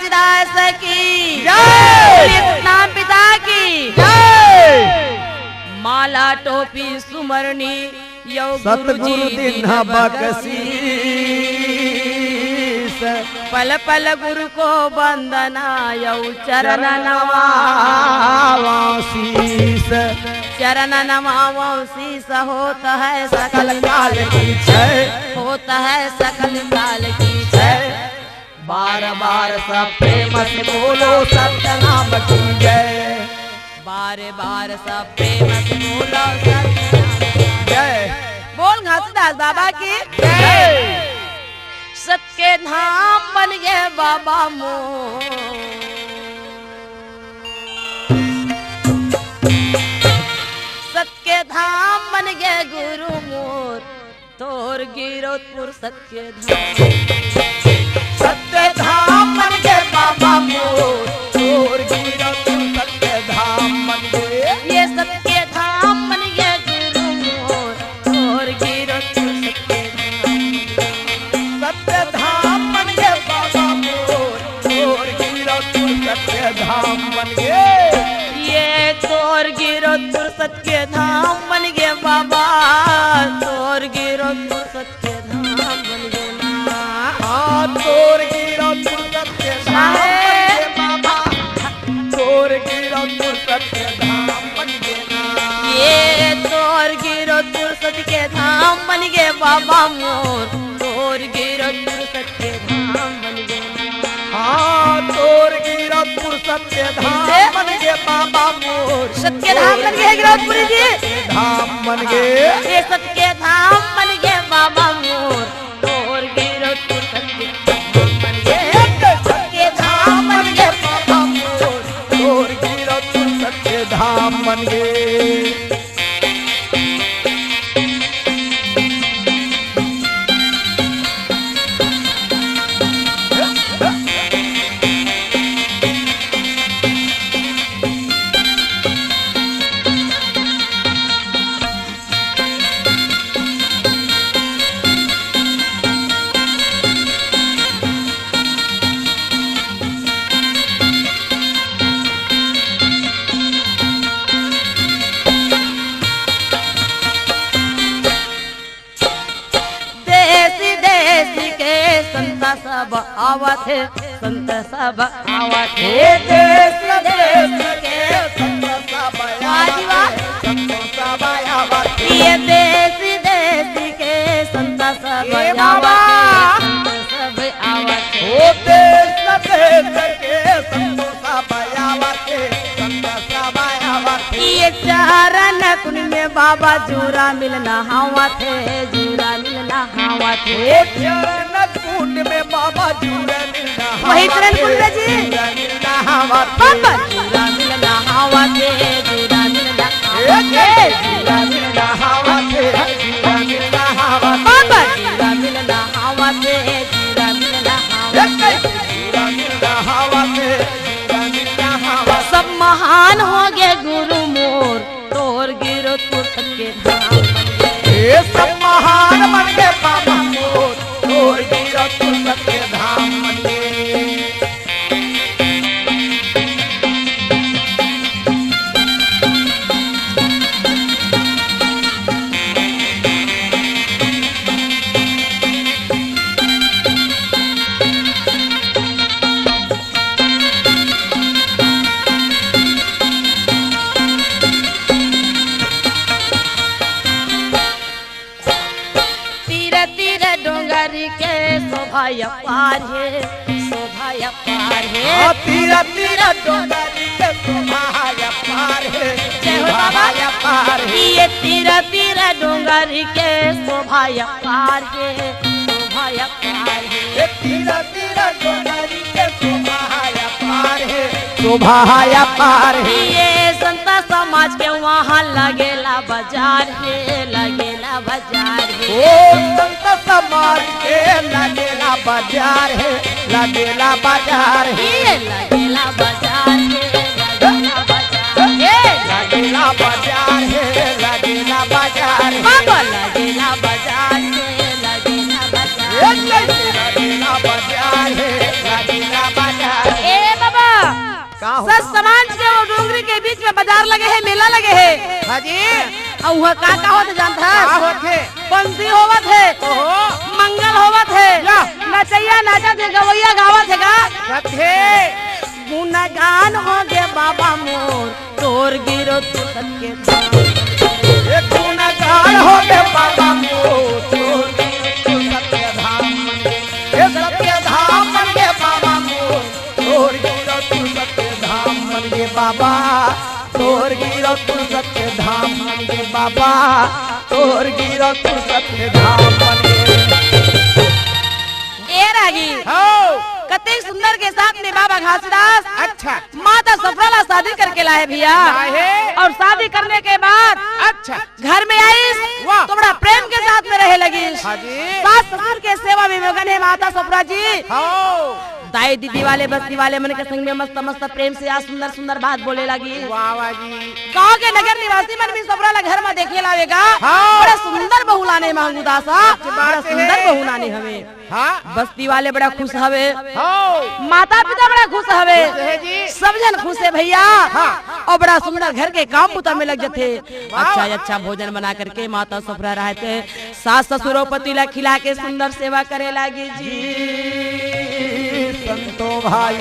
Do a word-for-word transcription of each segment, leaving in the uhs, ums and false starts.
दास की जय। बोलिए सतनाम पिता की जय। माला टोपी सुमरनी यौ गुरु सतगुरु जी दिन दिन बख्शीस। बख्शीस। पल पल गुरु को वंदना यौ चरण चरण नवावौं। नवावौं शीस। चरण नवावौं शीस होत है सकल सकल काल की जय। होत है सकल काल की जय। जय। बार बार सब प्रेम से बोलो सतनाम की जय। बार बार सब प्रेम से बोलो सतनाम की जय। बोल घासीदास बाबा की जय। सत के धाम बन गे बाबा मोर। सत के धाम बन गे गुरु मोर। तोर गिरौदपुर सत के धाम। सत के धाम बन गे बाबा मोर। तोर गिरौदपुर सत के धाम बन गे। ये सत के धाम बन गे गुरु मोर। तोर गिरौदपुर सत के धाम। सत के धाम बन गे बाबा मोर। तोर गिरौदपुर सत के धाम बन गे। ये तोर गिरौदपुर सत के धाम बन गे बाबा। तोर गिरौदपुर सत के धाम बन गे ना। हाँ, तोर गिरौदपुर सत के धाम बन गे बाबा। तोर गिरौदपुर सत के धाम बन गे ना। ये तोर गिरौदपुर सत के धाम बन गे बाबा मोर। तोर गिरौदपुर सत के धाम बन गे ना। हाँ, तोर गिरौदपुर सत के धाम कैसे? बन गे बाबा मोर। सत के धाम बन गे गिरौदपुरी जी। धाम बन गे। ये सत के धाम बन गे बाबा मोर। तोर गिरौदपुर सत के धाम बन गे। सत के धाम बन गे बाबा मोर। तोर गिरौदपुर सत के धाम बन गे। देश देश के संत सब आवत हे, संत सब आवत हे। हे देश देश के संत सब वाह जी वाह। आवत हे, संत सब आवत हे। ये देश देश के संत सब ए आवत बाबा। हे, संत सब आवत हे। ओ देश देश के संत सब आवत हे, संत सब आवत हे। ये चरण कुंड में बाबा जुरा मिल नहावत हे, जुरा मिल नहावत हे। ओ चरण कुंड में बाबा जुरा मिल नहावत हे। वही चरण कुंड में जी। जुरा मिल नहावत हे। बाबा। जुरा मिल नहावत हे, जुरा मिल नहावत हे। ए जुरा मिल नहावत हे, जुरा मिल नहावत हे। बाबा। जुरा मिल नहावत हे, जुरा मिल नहावत हे। ए जुरा मिल नहावत हे, जुरा मिल नहावत हे। सब महान हो गे गुरु मोर, तोर गिरौदपुर सत के धाम बन गे। ए सब महान बन गे बाबा मोर, तोर गिरौदपुर सत के धाम बन गे। तीर तीर डोंगरी के शोभा अपार हे, शोभा अपार हे। हाँ, तीर तीर डोंगरी के शोभा अपार हे, जय हो शोभा बाबा। अपार हे। ये तीर तीर डोंगरी के शोभा अपार हे, शोभा अपार हे। ये तीर तीर डोंगरी के शोभा अपार हे, शोभा अपार हे। ये संत समाज के वहाँ लगेला बाजार हे, लगेला बाजार हे। ओ संत समाज के लगेला बाजार हे, लगेला बाजार हे। ये लगेला बाजार हे, लगेला बाजार हे। लगेला बाजार हे, लगेला बाजार हे। बाबा लगेला बाजार हे, लगेला बाजार हे। ए लगेला बाजार हे, लगेला बाजार हे। लगे हे। हाँ जी। अउ उहाँ का का होत हे जानत हस? का होत हे? बंसी होवत हे। ओहो। मंगल होवत हे। या। नचइया नाचत हे, गवइया गावत हे गा। सत हे। गुणगान होगे बाबा मोर, तोर गिरो तू सत्य धाम। ए गुणगान होगे बाबा मोर, तोर गिरो तू सत्य धाम। ए सत्य धाम मन गे बाबा मोर, तोर गिरो तू सत्य धाम मन गे बाबा। तोर गिरो तू सत्य धाम मन गे बाबा, तोर गिरो तू सत्य धाम मन गे। ए रागी, हौ। कतेक सुंदर के साथ में बाबा घासीदास अच्छा। माता सफरा ला शादी करके लाए भैया। लाए। अउ शादी करने के बाद अच्छा। घर में आइस, वाह। तो बड़ा प्रेम के साथ में रहे लगिस। हाँ जी। सास ससुर के सेवा में मगन हे माता सफरा जी। हौ। दाई दीदी वाले बस्ती वाले मन के संग में मस्त मस्त प्रेम से आज सुंदर सुंदर बात बोले लगिस। वाह, वाह जी। गाँव के नगर निवासी मन भी सफरा ला घर में देखे लावे गा। हाँ। बड़ा सुंदर बहू लाने मांगू दासा, अच्छी बात बड़ा सुंदर है। बहू लाने हवे। हाँ। बस्ती वाले बड़ा खुश हवे। हाँ। माता पिता बड़ा खुश हवे। खुश है जी। सब झन खुश हे भैया। हाँ। अउ बड़ा सुंदर घर के काम बुता में लग जथे। वाह। अच्छा, अच्छा भोजन बना करके माता सफरा रहथे। सास ससुर अउ पति ला खिला के सुंदर सेवा करे लागिस जी। संतो भाई।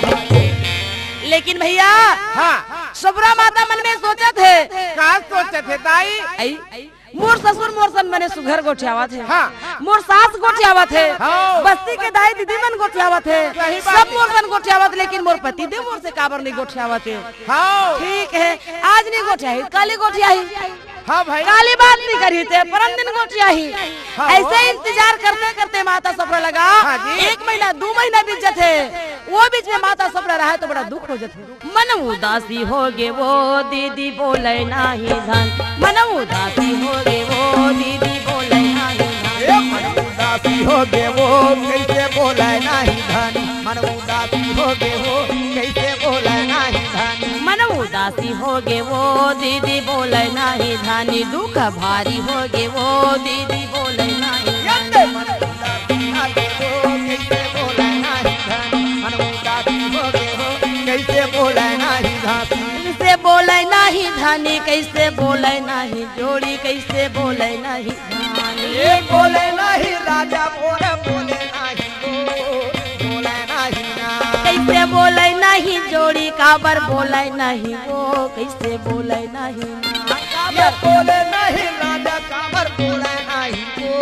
लेकिन भैया, हाँ। सफरा माता मन में सोचत हे। का सोचत हे दाई? आई, मोर ससुर मोर सन बने सुघर गोठियावत हे। हाँ। मोर सास गोठियावत हे। हाँ। बस्ती के दाई दीदी मन गोठियावत हे। सही बात सब हे। मोर सन गोठियावत, लेकिन मोर पति देव मोर से काबर नहीं गोठियावत हे। हाँ। ठीक हे, आज नहीं गोठियाही, काली गोठियाही। हाँ भाई। काली बात नहीं करी ते, परम दिन गोठियाही। हाँ। ऐसे इंतजार करते करते माता सफरा लगा। हाँ जी। एक महीना, दू महीना बीत जथे। वो बीच में माता सफरा रहा तो बड़ा दुख हो जथे। मन उदासी होगे वो दीदी बोले नाही धन। मन उदासी होगे वो दीदी बोले नाही धन। ए मन उदासी होगे वो कैसे बोले नाही धन। मन उदासी होगे वो कैसे बोले नाही धन। मन उदासी होगे वो दीदी बोले नाही धन। दुख भारी होगे वो दीदी बोले नाही धन। ए मन उदासी होगे वो कैसे बोले नाही धन। मन उदासी होगे वो कैसे बोले नाही धन। कैसे बोले नाही धन, कैसे बोले नाही जोड़ी, कैसे बोले नाही धन। ए बोले नाही राजा मोर बोले नाही वो, बोले नाही ना। कैसे बोले नाही जोड़ी, काबर बोले नाही वो, कैसे बोले नाही ना। ए बोले नाही राजा काबर बोले नाही वो,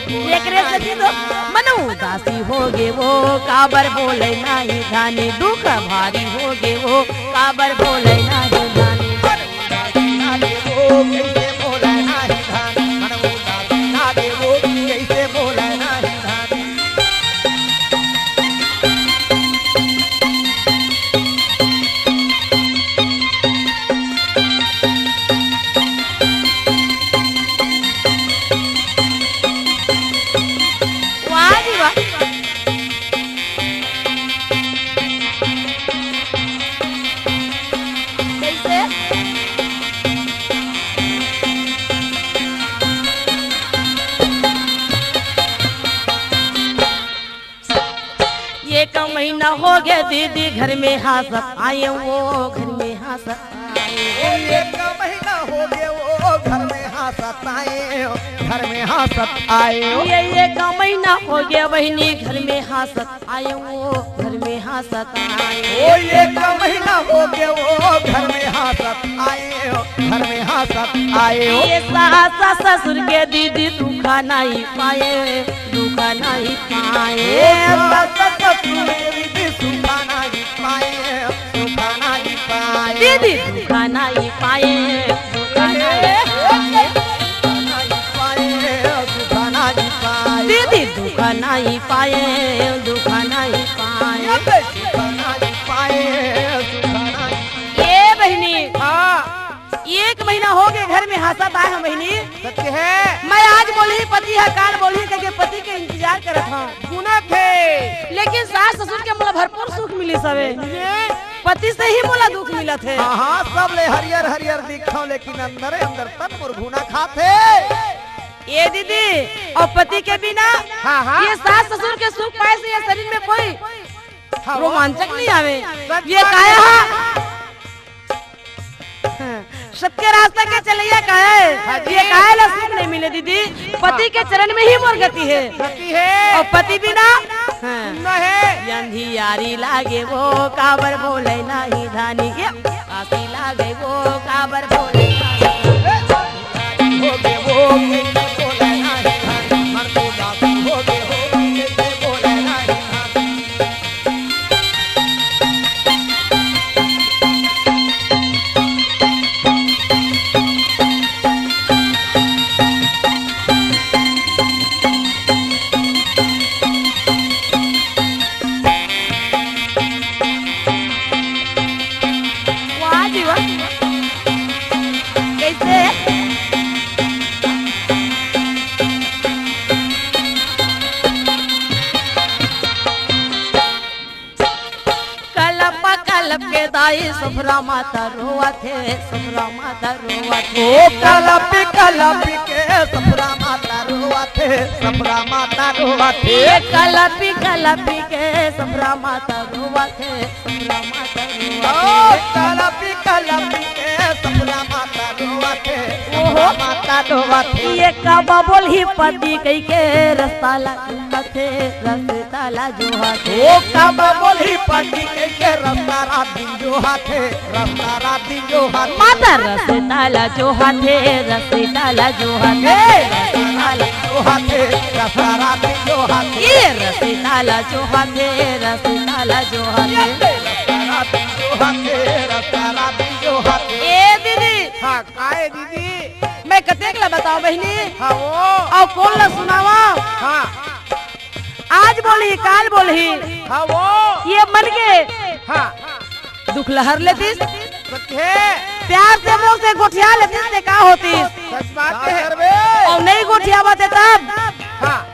बोले एकरे से नाही तो ना। मन उदासी होगे वो, काबर बोले नाही धन। दुख भारी होगे वो, काबर बोले नाही धन। वाह जी वाह। कैसे? एक महीना होगे दीदी घर में हाँसत आए वो, घर में हाँसत आए। ओ, एक महीना होगे वो घर में हाँसत आए, घर में हाँसत आए। ये एक महीना होगे बहिनी घर में हाँसत आए वो, घर में हाँसत आए। ओ, एक महीना होगे वो घर में हाँसत आए, घर में हाँसत आए। ये सास ससुर के दीदी दुख नहीं पाए, दुख नहीं पाए। ओ, सास ससुर के दीदी सुख नहीं पाए, सुख नहीं पाए। दीदी दुख नहीं पाए, दुख नहीं पाए। दीदी दुख नहीं पाए, दुख नहीं पाए। ए बहिनी, हाँ। एक महीना होगे घर में हाँसत आए हँव बहिनी। सत्य हे। मैं आज बोलही पति ह, काल बोलही कहिके पति के इंतजार करत हँव। सुनत हे। लेकिन सास ससुर के मोला भरपूर सुख मिलिस हवे। पति से ही मोला दुख मिलत हे। हाँ, हाँ, सब ले हरियर हरियर दिखथँव, लेकिन अंदरे अंदर तन मोर घुना खात हे। ए दीदी, अउ पति के बिना हाँ, हाँ। ये सास ससुर के सुख पाए से ये शरीर में कोई हाँ, वो रोमांचक नहीं आवे। सच ये बात काया हे। हा? सत्य रास्ता के चलैया का है, हाँ जी। ये काहे ला सुख नहीं मिले दीदी? पति के चरण में ही मोर गति है। गति है। और पति बिना हाँ। सुन्न है। ये अंधियारी लागे वो काबर बोले नाही धानी, ये आसी लागे वो काबर बोले नाही धानी। वाह जी वाह। कैसे? कलप कलप के दाई सफरा माता रोवत हे, सफरा माता रोवत हे। ओ कलप कलप के सफरा माता रोवत हे, सफरा माता रोवत हे। ये कलप कलप के सफरा माता रोवत हे, सफरा माता रोवत ओ हे। कलप कलप के सफरा माता रोवत हे, ओहो। सफरा माता रोवत हे। ये काबा बोलही पति कहिके रस्ता ला जोहथे, रस्ता ला जोहथे। ओ काबा बोलही पति कहिके रस्ता रात दिन जोहथे, रस्ता रात दिन जोहथे। माता रस्ता ला जोहथे, रस्ता ला जोहथे। ए! रस्ता ला जोहथे, रस्ता रात दिन जोहथे। ये रस्ता ला जोहथे, रस्ता ला जोहथे। रस्ता रात दिन जोहथे, रस्ता रात दिन जोहथे। ए दीदी। हाँ, काहे दीदी? मैं कतेक ला बताओ बहिनी? हाँ वो। अउ कोन ला सुनावा? हाँ। आज बोलही, काल बोलही। हाँ वो। ये मन के हाँ। दुख ला हर लेतिस। सच है। प्यार से मोर से गोठिया लेतिस ते का होतिस? सच बात है। का करबे? अउ नहीं गोठियावत हे तब? हाँ।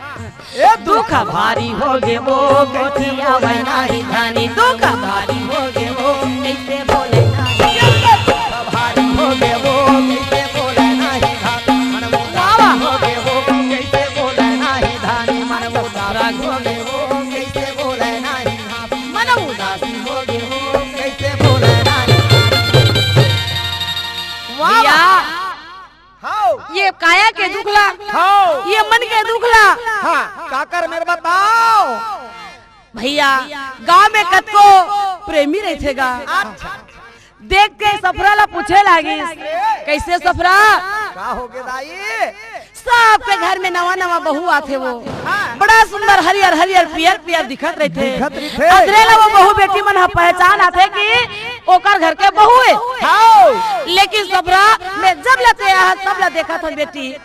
ए दुख भारी होगे वो गोठियावय नाही धानी, दुख भारी होगे वो कइसे बोलय नाही धानी। दुख भारी होगे वो कइसे बोलय नाही धानी, मन वाह, वाह। उदास होगे वो कइसे बोलय नाही धानी, मन उदास होगे वो कइसे बोलय नाही धानी, मन उदास होगे वो कइसे बोलय नाही धानी। वाह, भैया, वाह। हाव। ये काया के दुख ला, हाव। ये मन के दुख ला। हाँ, काकर मेर बताओ। भैया, गांव में कतको प्रेमी रहिथे गा। अच्छा। देख के सफरा ला पूछे लागिस, "कइसे सफरा?" का होगे दाई? सबके घर में नवा नवा बहू आथे वो। हाँ। बड़ा सुंदर हरियर हरियर पियर पियर दिखत रहिथे। दिखत रहिथे। अदरे ला वो बहू बेटी मन ह पहचान आथे कि ओकर घर के बहू ए। हाव। लेकिन सफरा, मैं जब ले ते आहा, तब ले देखत हंव बेटी।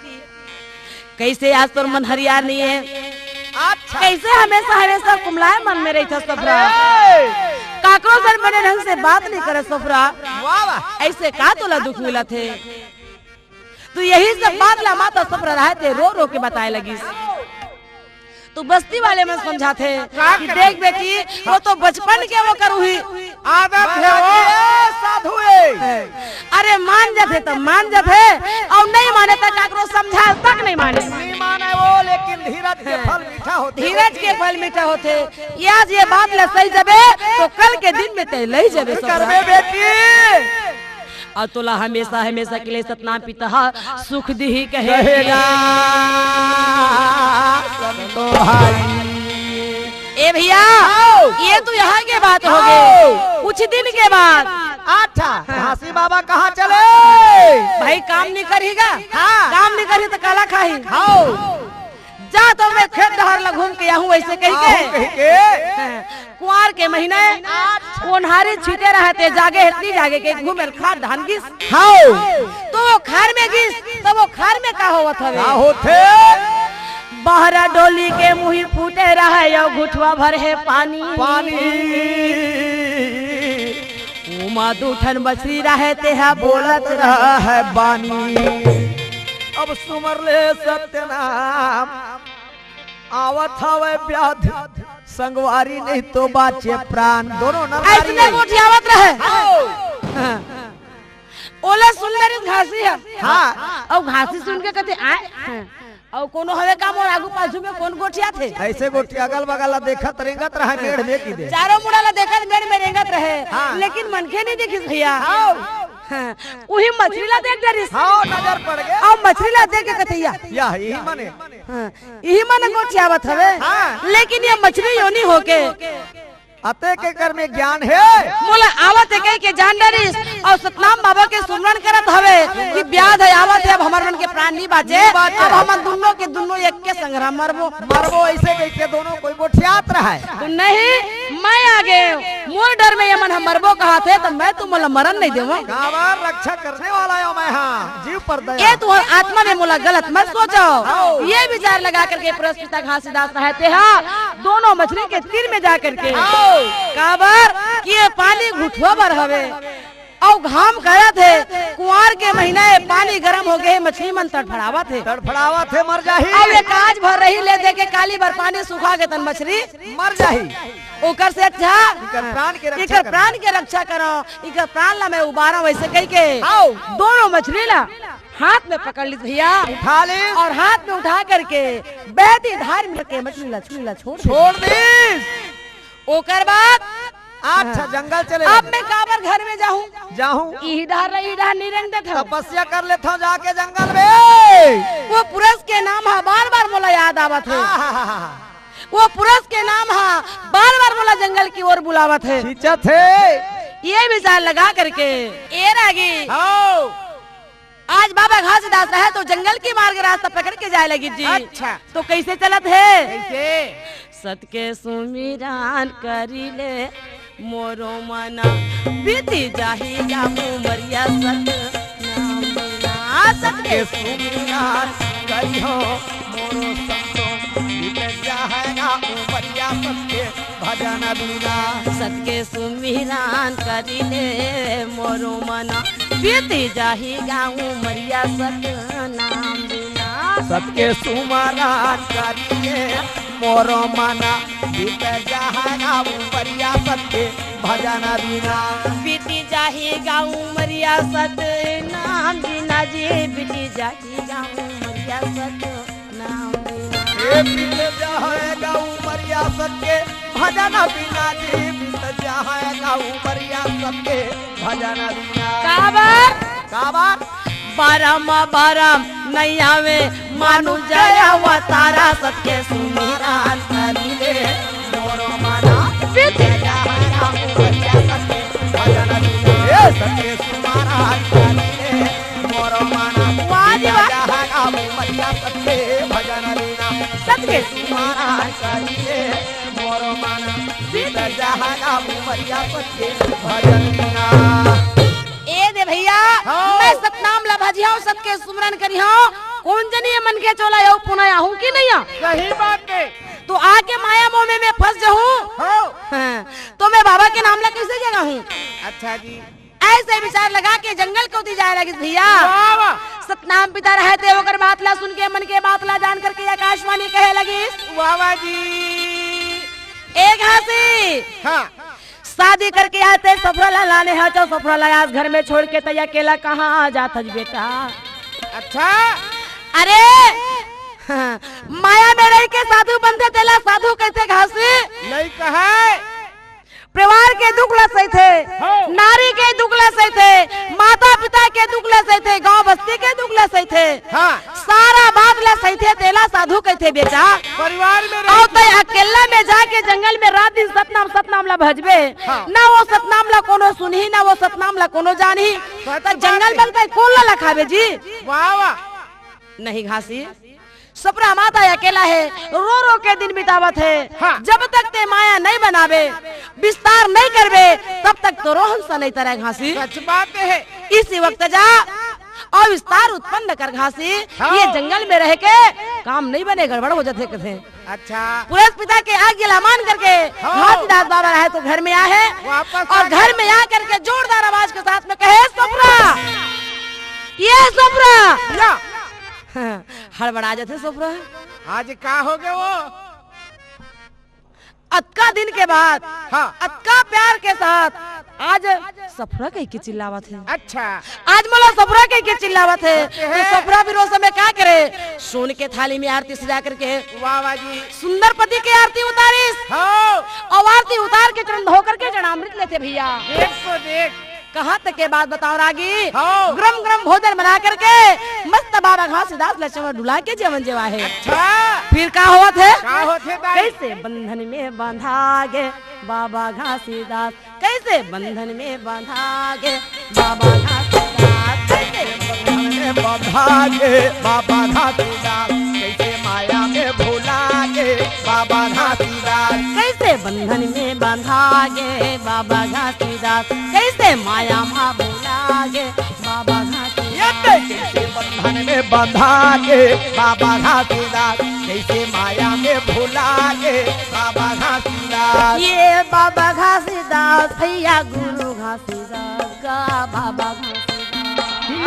कइसे आज तोर मन हरियार नइ हे? अच्छा। कइसे हमेशा, हमेशा कुमलाए मन में रहिथस सफरा? अरे! काकरो से बने ढंग से बात नइ करस सफरा। वाह, वाह। अइसे का तोला दुख मिलत हे? तो यही सब बात ला माता सफरा रहे ते रो रो के बताए लगिस। तो बस्ती वाले मन समझाथे का कि करे? देख बेटी, वो तो बचपन के वो करू ही आदत हे वो। ए, साधु ए। अरे मान जाथे त मान जाथे, अउ नहीं माने त काकरो समझा तक नहीं माने। नहीं माने वो, लेकिन धीरज के फल मीठा होथे धीरज बेटी। के फल मीठा होथे। आज ये बात ला सही जबे, तो कल के दिन में तय लही जबे करबे सफरा। बेटी। अउ तोला हमेशा, हमेशा के लिए सतनाम पिता सुख दिही कहे कहे गा। संतो भाई। ए भैया, आओ। ये तो यहाँ के बात हो गए। आओ। कुछ दिन के बाद। अच्छा, हाँ। घासी बाबा कहाँ चले? भाई काम नहीं करी गा? हाँ। काम नहीं करी तो काला खाही? आओ। जा तो मैं खेत डहर ला घूम के आहूं, अइसे कहि के। आहूं कहि के। कुंवार के महीना ए, अच्छा। ओन्हारी छीटे रहे ते जागे हे, नी जागे के घूमे ल खार धान गिस। हाव। तो वो खार में गिस, तो वो खार में का होवत हवे? का होथे? बहरा डोली के मुही फूटे रहे, अउ घुटवा भर हे पानी। पानी। ओमा दू ठन बछरी रहे, तेहा बोलत रहे बानी। अब सुमर ले सत्यनाम, आवत हवे व्याधि, संगवारी नहीं तो बाचे प्राण। दोनों नर नारी अइसने गोठियावत रहे। हाव। हाँ। ओला सुन ले रिस घासी ह। हाँ। अउ घासी सुन के कथे, "आय।" हाँ। अउ कोनो हवे का मोर आगू पाछू में कोन गोठियाथे? अइसे गोठिया अगल बगल ला देखत रेंगत रहे मेड़ में कि दे। चारों मुड़ा ला देखत मेड़ में रेंगत रहे। हाँ। लेकिन मनखे नहीं देखिस भैया। हाव। हाँ, उही मछरी ला देख डरिस। हाँ, नजर पड़ गे। अउ मछरी ला देख के कथे, या। या, इही मने। हाँ, इही मन गोठियावत हवे। हाँ। लेकिन ये मछरी योनि होके अतेक एकर में ज्ञान हे। मोला आवत हे कहि के जान डरिस, अउ सतनाम बाबा के सुमरन करत हवे कि ब्याध हे, आवत हे, अब हमर मन के प्राण नी बाचे, नी बाचे। अब हमन दुन्नो के दुन्नो एक के संघरा मरबो। मरबो अइसे कहि के दोनों कोई गोठियात रहय। तो नहीं, मैं आ गेंव, मोर डर में ये मन ह मरबो कहत हे, त मैं तो मोला मरन नइ देवंव। काबर रक्षा करने वाला आंव मैं हा, जीव पर दया। ए तुंहर आत्मा में मोला गलत मत सोचव। हाँ। ये विचार लगा करके पुरस पिता घासीदास रहय तेहा दोनों मछरी के तीर में जा करके। हाँ। काबर कि ये पानी घुटवा भर हवे अउ घाम करत हे, कुंवार के महीना हे, पानी गरम हो गे हे, मछरी मन तड़फड़ावत हे। तड़फड़ावत हे, मर जाही। अउ ये काज भर रही ले दे के काली भर पानी सुखा गे तन मछरी मर जाही। ओकर से अच्छा इकर प्राण के रक्षा इकर करव। प्राण के रक्षा करव, इकर प्राण ला मैं उबारंव, वइसे कहि के हाँ। दोनों मछरी ला हाथ में पकड़ लिस भइया। उठा लिस। अउ हाथ में उठा करके बहती धार में के मछरी ला, छुरी ला छोड़ दे। छोड़ दिस। ओकर बाद अच्छा, हाँ। जंगल चले अब लगे। मैं काबर घर में जाहूं? जाहूं। इही डहर, इही डहर नी रेंग देथंव। तपस्या कर लेथंव जाके जंगल में। वो पुरस के नाम ह बार-बार मोला याद आवत हे। आहाहाहा। वो पुरस के नाम ह बार-बार मोला जंगल की ओर बुलावत हे। खींचत हे। ये विचार लगा करके, ए रागी। हाँ। आज बाबा घासीदास रहे तो जंगल के मार्ग रास्ता पकड़ के जाय लगिस जी। अच्छा। तो कइसे चलत हे? कइसे? सत के सुमिरन करि ले मोरो मन, बीति जाही गा उमरिया सत नाम बिना। सत के सुमिरन करिहौं मोरो संतो, बीत जाही गा उमरिया सत के भजन बिना। सत के सुमिरन करि ले मोरो मन, बीति जाही गा उमरिया सत नाम बिना। सत के सुमिरन करि ले मोरो मन, बीत जाही गा उमरिया सत के भजन बिना। बीति जाही गा उमरिया सत नाम बिना जी, बीति जाही गा उमरिया सत नाम बिना। ए बीत जाही गा उमरिया सत के भजन बिना जी, बीत जाही गा उमरिया सत के भजन बिना। काबर? काबर? बरम बरम नइ आवे मानुष अवतारा, सत के सुमिरन करि ले मोरो मन, बीत जाही गा उमरिया सत के भजन बिना। ए सत के सुमिरन करि ले मोरो मन, वाह जी वाह। बीत जाही गा उमरिया सत के भजन बिना। सत के सुमिरन करि ले मोरो मन, बीत जाही गा उमरिया सत के भजन बिना। ए दे भइया, हाँ। मैं सतनाम ला भजिहौं, सत के सुमिरन करिहौं, कोन जनी ये मन के चोला अउ पुनः आहूं कि नइ आहूं? सही बात हे। तो आके माया मोह में मैं फंस जाहूं। हाँ। हाँ, तो मैं बाबा के नाम ला कइसे जगाहूं? अच्छा जी। अइसे विचार लगा के जंगल कोती जाय लगिस भइया। वाह, वाह। सतनाम पिता रहे ते ओकर बात ला सुन के, मन के बात ला जान करके आकाशवाणी कहे लगिस। वाह, वाह जी। ए घासी। हाँ। शादी करके आय ते ससुरा ला लाने हस, अउ ससुरा ला आज घर में छोड़ के तैं अकेला कहाँ जात हस बेटा? अच्छा। अरे, हाँ, माया में रहि के साधु बनथे, तेला साधु कहिथे घासी? नइ कहय। परिवार के दुख ला सहिथे, हाँ। नारी के दुख ला सहिथे, माता पिता के दुख ला सहिथे, गांव बस्ती के दुख ला सहिथे। हाँ। सारा बात ला सहिथे, तेला साधु कहिथे बेटा। परिवार में रहे अउ तैं अकेला में जाके जंगल में रात दिन सतनाम, सतनाम ला भजबे। हाँ। ना वो सतनाम ला कोनो सुनही, ना वो सतनाम ला कोनो जानही। त जंगल में तैं कोन ला लखाबे जी? वाह, वाह। नहीं घासी, ससुरा माता अकेला हे, रो रो के दिन बितावत हे। हाँ। जब तक तैं माया नइ बनाबे, बिस्तार नइ करबे, तब तक तोरो हंसा नइ तरय घासी। सच बात हे। इसी वक्त जा अउ बिस्तार उत्पन्न कर घासी। हाँ। ये जंगल में रहि के काम नइ बने, गड़बड़ हो जाथे कथे। अच्छा। पुरस पिता के आज्ञा ला मान करके हाँ। घासीदास बाबा रहे तो घर में आए हे। वापस अउ आ गए। घर में आ करके जोरदार आवाज के साथ में कहे, ससुरा, ए ससुरा। या। हाँ, हड़बड़ा जाथे ससुरा। आज का हो गे वो? अतका दिन के बाद, हाँ। अतका प्यार के साथ आज ससुरा कहि के चिल्लावत हे। अच्छा। आज मोला ससुरा कहि के चिल्लावत हे। ससुरा भी रोज में का करे? सोन के थाली में आरती सजा करके वाह, वाह जी। सुंदर पति के आरती उतारिस। हाँ। अउ आरती उतार के चरण धो करके चरणामृत लेथे भइया। देख तो देख। कहाँ तक के बात बताओ रागी? हाँ। गरम गरम भोजन बना करके मस्त बाबा घासीदास ल चंवर डुला के जेवन जेवा हे। अच्छा। फिर का होवत हे? का होथे दाई? कैसे बंधन में बंधा गे बाबा घासीदास, कैसे बंधन में बंधा गे बाबा घासीदास, कैसे बंधन में बंधा गे बाबा घासीदास, कैसे माया में भुला गे बाबा घासीदास। कैसे बंधन में बंधा गे बाबा घासीदास, कैसे माया मा भुला गे बाबा घासीदास। ये कैसे बंधन में बंधा गे बाबा घासीदास, कैसे माया में भुला गे बाबा घासीदास। ये बाबा घासीदास, भैया गुरु घासीदास गा बाबा घासीदास।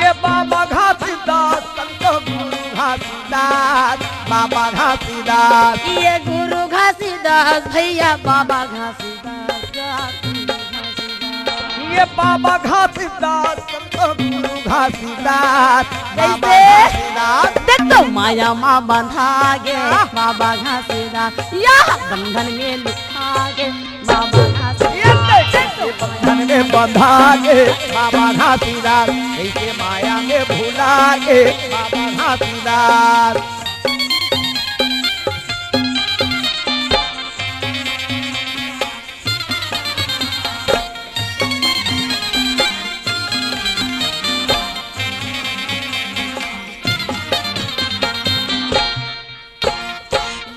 ये बाबा घासीदास, संत गुरु घासीदास, बाबा घासीदास। ये गुरु घासीदास, भैया बाबा घासीदास गा गुरु घासीदास। ये बाबा घासीदास, संत गुरु घासीदास, बाबा कैसे? घासीदास। देख तो माया मा बंधा गे हाँ। बाबा घासीदास, या बंधन में लुका गे बाबा घासीदास। ये कैसे बंधन में बंधा गे बाबा घासीदास, कैसे माया में भुला गे बाबा घासीदास।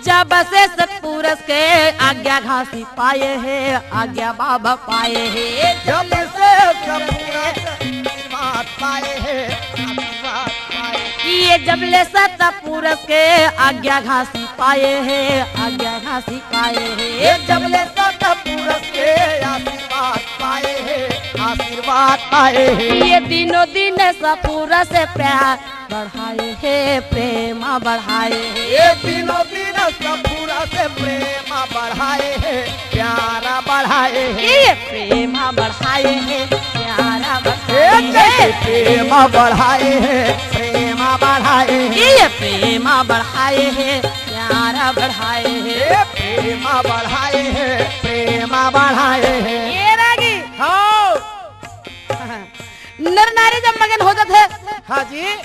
जब से सतपुरुष के आज्ञा घासी पाए हे, आज्ञा बाबा पाए हे। जब से सतपुरुष आशीर्वाद पाए हे, आशीर्वाद पाए हे। ये जब ले सतपुरुष के आज्ञा घासी पाए हे, आज्ञा घासी पाए हे। ये जब ले सतपुरुष के आशीर्वाद पाए हे, आशीर्वाद पाए हे। ये दिनों दिन सतपुरुष से प्यार बढ़ाए हे, प्रेम बढ़ाए हे। ये दिनों दिन सतपुरुष से प्रेम बढ़ाए हे, प्यार बढ़ाए हे। ये प्रेम बढ़ाए हे, प्यार बढ़ाए हे। प्रेम बढ़ाए हे, प्रेम बढ़ाए हे। ये प्रेम बढ़ाए हे, प्यार बढ़ाए हे। ये प्रेम बढ़ाए हे, प्रेम बढ़ाए हे। ये रागी। हाँ। नर नारी जब मगन हो जाथे, हाँ जी।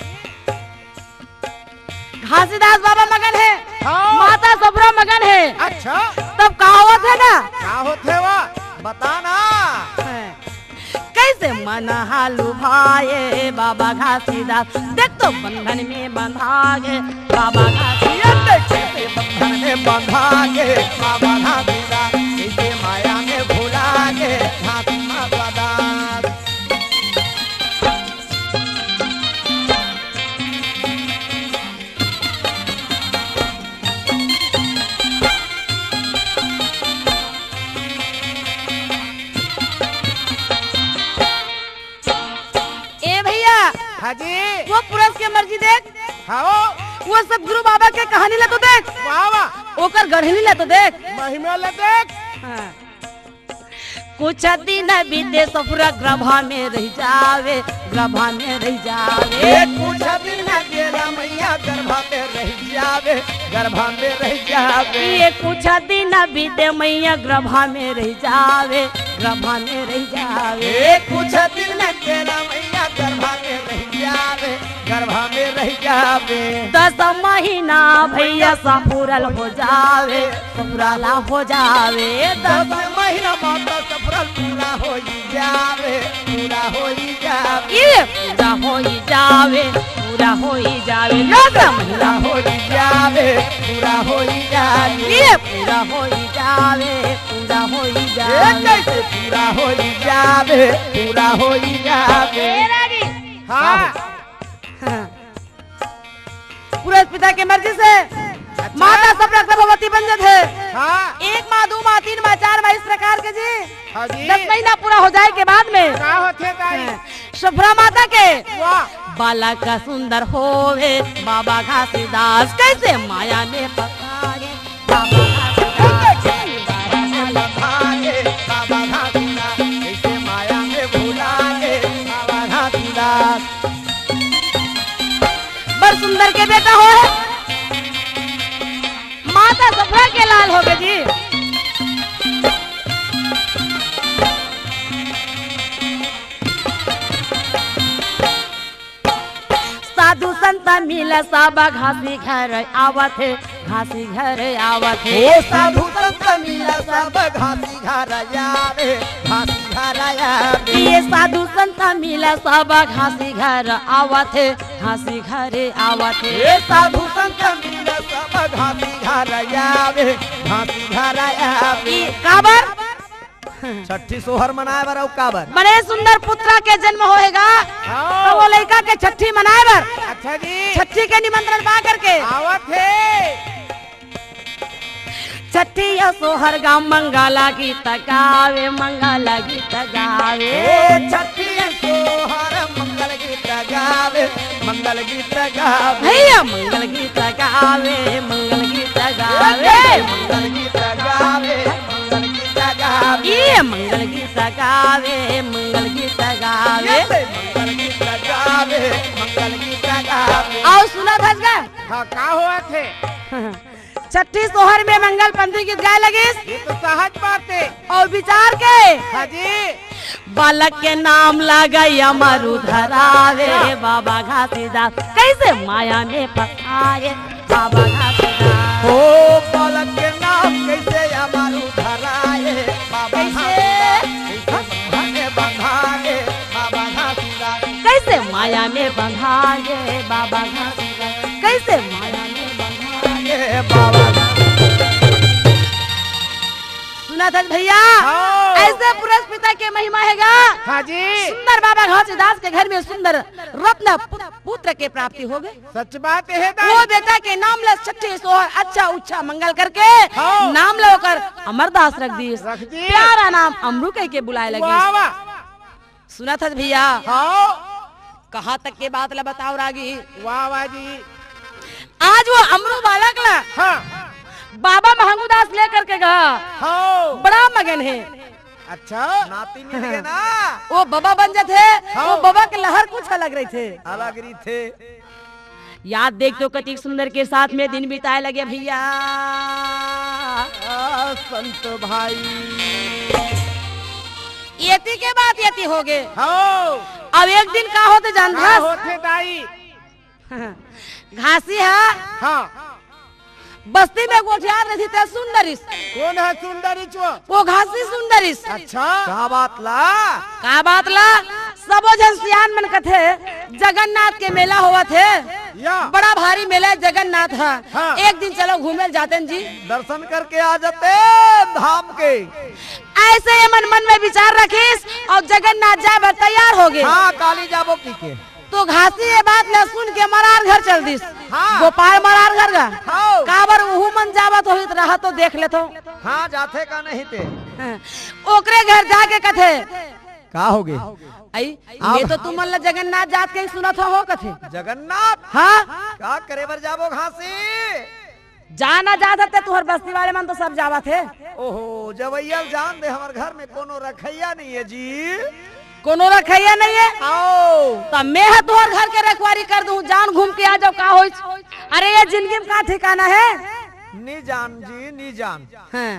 घासीदास बाबा मगन हे, हाँ। माता सफुरा मगन हे। अच्छा। तब का होवत हे ना? का होथे वा? बता ना। कैसे मन हा लुभाए बाबा घासीदास, देख तो बंधन में बंधा गे बाबा घासीदास। कैसे बंधन में बंधा गे बाबा घासीदास, कैसे माया में भुला गे घासीदास। ए भैया, हाँ जी। वो पुरुष के मर्जी देख, हाँ। वो सतगुरु बाबा के कहानी ला तो देख, वाह, वाह। ओकर गढ़नी ला तो देख, महिमा ला देख। हाँ। कुछ दिन बीते सफुरा गर्भा में रह जावे, गर्भा में रह जावे। ये कुछ दिन गेला मैया गर्भा में रह जावे, गर्भा में रह जावे। ये कुछ दिन बीते मैया गर्भा में रह जावे, गर्भा में रह जावे। ये कुछ दिन गेला मैया गर्भा में रह जावे, गर्भा में रह जावे। दस महीना भैया सफुरल हो जावे, सफुराला हो जावे। दस महीना माता सफुरल पूरा हो जावे, पूरा हो जावे। ये पूरा हो जावे, पूरा हो जावे। दस महीना हो जावे, पूरा हो जावे। ये पूरा हो जावे, पूरा हो जावे। कैसे पूरा हो जावे, पूरा हो जावे। ए रागी। हाँ। हाँ। पुरुष पिता के मर्जी से अच्छा। माता सफुरा गर्भवती बन जाथे। हाँ। एक माह, दू माह, तीन माह, चार माह, इस प्रकार के जी। हाँ जी। दस महीना पूरा हो जाए के बाद में का होथे दाई? हाँ। सफुरा माता के वाह। बालक सुंदर होवे बाबा घासीदास, कैसे माया में पकाए। बड़ सुंदर के बेटा हो है, माता सफुरा के लाल हो गए जी। संत मिला सब घासी घर आवत हे, घासी घर आवत हे। ओ साधु संत मिला सब घासी घर आवे, घासी घर आवे। ये साधु संत मिला सब घासी घर आवत हे, घासी घर आवत हे। ए साधु संत मिला सब घासी घर आवे, घासी घर आवे। ई काबर? छट्ठी सोहर मनाए बर अउ काबर? बड़े सुंदर पुत्र के जन्म होएगा, हाँ। तो वो लइका के छट्ठी मनाए बर अच्छा जी। छट्ठी के निमंत्रण पा करके आवत हे। छट्ठी या सोहर गा मंगल गीत गावे, मंगल गीत गावे। ओ छट्ठी या सोहर मंगल गीत गावे, मंगल गीत गावे। भैया मंगल गीत गावे, मंगल गीत गावे। मंगल गीत गावे, मंगल गीत गावे। ये मंगल गीत गावे, मंगल गीत गावे। ये मंगल गीत गावे, मंगल गीत गावे। अउ सुनत हस गा? हाँ, का होवत हे? छट्ठी सोहर में मंगल पंथी गीत गाए लगिस। ये तो सहज बात हे। अउ विचार के हाँ जी। बालक के नाम लागे अमर उधरावे बाबा घासीदास, कइसे माया में फंसाए बाबा घासीदास। ओ बालक के नाम कइसे अमर उधराए बाबा कइसे? घासीदास, कइसे माया में बंधाए बाबा घासीदास। कइसे माया में बंधाए बाबा घासीदास, कइसे माया में बंधाए बाबा घासीदास। सुनत हस भैया, हाँ। अइसे पुरस पिता के महिमा हे गा। हाँ जी। सुंदर बाबा घासीदास के घर में सुंदर रत्न पु-, पुत्र के प्राप्ति होगे। सच बात हे दाई। वो बेटा के नाम ला छट्ठी सोहर अच्छा उच्छा मंगल करके हाँ। नाम ला ओकर अमरदास रख दिस। रख दिस। प्यारा नाम अमरू कहिके बुलाए लगिस। वाह, वाह। सुनत हस भैया? हाँ। कहाँ तक के बात ला बताओ रागी? वाह, वाह जी। आज वो अमरू बालक ला हाँ। बाबा महंगूदास लेकर के गा। हाँ। बड़ा मगन हे। अच्छा। नाती मिल गे ना। वो बाबा बन जाथे, हाँ। वो बाबा के लहर कुछ अलग रहिथे। अलग रहिथे। याद देख तो कतिक सुंदर के साथ में दिन बिताए लगे भैया। आ, संत भाई। एती के बात एती होगे। हाँ। अब एक दिन का होथे जानत हस? होथे दाई। घासी हा हाँ। बस्ती में गोठियात रहिथे ते सुन डरिस। कोन ह सुन डरिस वो? वो घासी सुन डरिस। अच्छा। का बात ला? का बात ला? सबो झन सियान मन कथे, "जगन्नाथ के मेला होवत हे, या। बड़ा भारी मेला हे जगन्नाथ ह। हाँ। एक दिन चलो घूमे ल जातेन जी।" दर्शन करके आ जाते धाम के। अइसे ये मन, मन में विचार रखिस अउ जगन्नाथ जाए बर तैयार होगे। हाँ, काली जाबो कहिके। तो घासी ये बात ला सुन के मरार घर चल दिस। हाँ। गोपाल मरार घर गा। हाँ। काबर उहू मन जावत होही त रहा तो देख लेथों। हाँ, जाथे का नहीं ते। हाँ। ओकरे घर जाके कथे। का होगे? अई, आप ये तो तुमन ला जगन्नाथ जात के ही सुनत हो, हो कथे। जगन्नाथ? हाँ। का करे बर जाबो घासी? जाना जात हते तुहर बस्ती वाले मन तो सब जावत हे। ओहो, जवैया ल जान दे, हमर घर में कोनो रखैया नहीं है जी। कोनो रखैया नहीं है? आओ। त मैं ह तुहर घर के रखवारी कर दूं, जान घूम के आ जाओ, का होइस? अरे ये जिंदगी में का ठिकाना है? नी जान जी, नी जान। हाँ।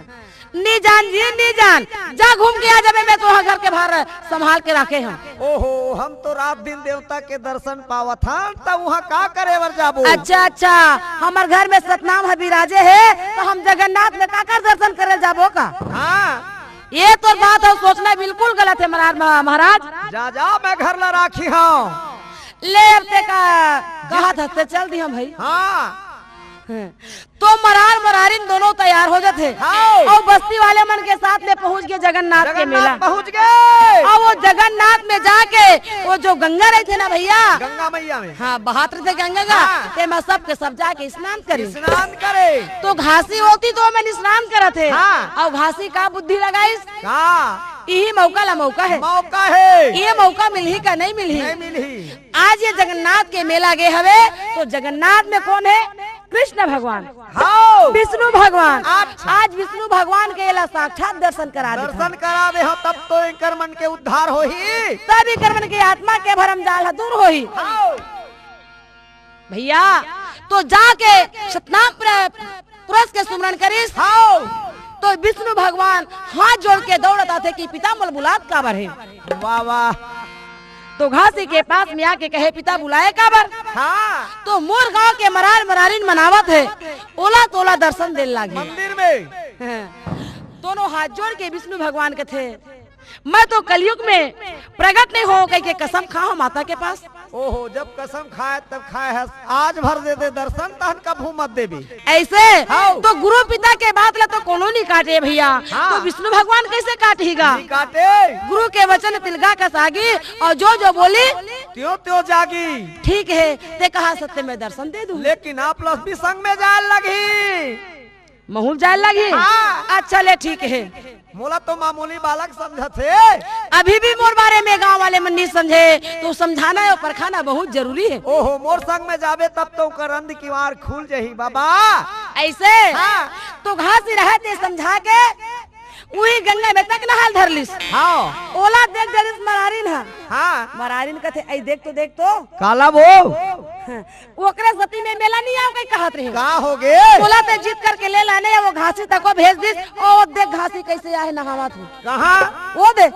नी जान जी, नी जान। जा घूम के आ जाबे, मैं तुहर घर के भार संभाल के राखे हूँ। ओहो, हम तो रात दिन देवता के दर्शन पावत हन, त उहाँ का करे बर जाबो? अच्छा, अच्छा, हमर घर में सतनाम ह बिराजे हे, त हम जगन्नाथ में काकर दर्शन करे जाबो का? हाँ। ये तोर बात ह, सोचना बिल्कुल गलत हे महाराज, महाराज। जा, जा, मैं घर ला राखी हूँ। ले अब ते का कहत हस ते चल दिहा भाई। हाँ। हैं। तो मरार मरारिन दोनों तैयार हो जाथे। हाँ। अउ बस्ती वाले मन के साथ में पहुंच गे जगन्नाथ के जगन्नाथ मेला। पहुंच गे। अउ वो जगन्नाथ में जाके वो जो गंगा रहिथे ना भैया, गंगा मैया में। हाँ, बहात रहिथे गंगा गा, हाँ। तेमा सबके सब जाके स्नान करे। स्नान करे। तो घासी होती तो ओमन स्नान करत हे। हाँ। अउ घासी का बुद्धि लगाइस? का? इही मौका ला मौका हे। मौका हे। ये मौका मिलही का नहीं मिलही? नहीं मिलही। आज ये जगन्नाथ के मेला गे हवे, तो जगन्नाथ में कोन हे? कृष्ण भगवान, हाँ। विष्णु भगवान। अच्छा। आज विष्णु भगवान के एला साक्षात दर्शन करा देथन। दर्शन करा देहा, तब तो एकर मन के उद्धार होही। तब एकर मन के आत्मा के भरम जाल ह दूर होही। हाँ। भैया, तो जाके सतनाम प्र-, पुरुष के सुमरन करिस। हाँ। तो विष्णु भगवान हाथ जोड़ के दौड़त आथे कि पिता मोला बुलात काबर हे? वाह, वाह। तो घासी के पास में आके कहे, "पिता बुलाए काबर?" हाँ। तो मोर गांव के मरार मरारिन मन आवत हे, ओला तोला दर्शन देल लागे। मंदिर में। हाँ। दोनों हाथ जोड़ के विष्णु भगवान कथे, "मैं तो कलयुग में प्रगट नहीं हों," कह के कसम खाओ माता के पास। ओहो, जब कसम खाए तब खाए हस, आज भर दे दे दर्शन, तहन कभू मत देबे। ऐसे हाँ। तो गुरु पिता के बात ला तो कोनो नहीं काटे भैया, हाँ। तो विष्णु भगवान कैसे काटहीगा? नहीं काटे। गुरु के वचन तिलगा कस आगी, और जो जो बोली त्यों त्यों जागी। ठीक है, ते कहा सत्य में दर्शन दे दूं। लेकिन आप लोग भी संग में जाए लगी। महूं जाए लगी? हाँ। अच्छा ले, ठीक है। मोला तो मामूली बालक समझत हे। अभी भी मोर बारे में गांव वाले मन नहीं समझे, तो समझाना और परखाना बहुत जरूरी है। ओहो, मोर संग में जाबे तब तो ओकर अंध किवाड़ खुल जही बाबा। ऐसे? हाँ। तो घासी रहे ते समझा के उही गंगा में तक नहाल धर लिस। हाँ। ओला देख डरिस मरारिन ह। हाँ। मरारिन कथे, "ऐ देख तो, देख तो।" काला वो? हाँ। ओकरे सती में मेला नहीं आओ कहीं कहत रहे। का हो गे? बोला ते जीत करके ले लाने, वो घासी तक को भेज दिस। ओ देख घासी कैसे आहे नहावत हे। कहाँ? वो दे।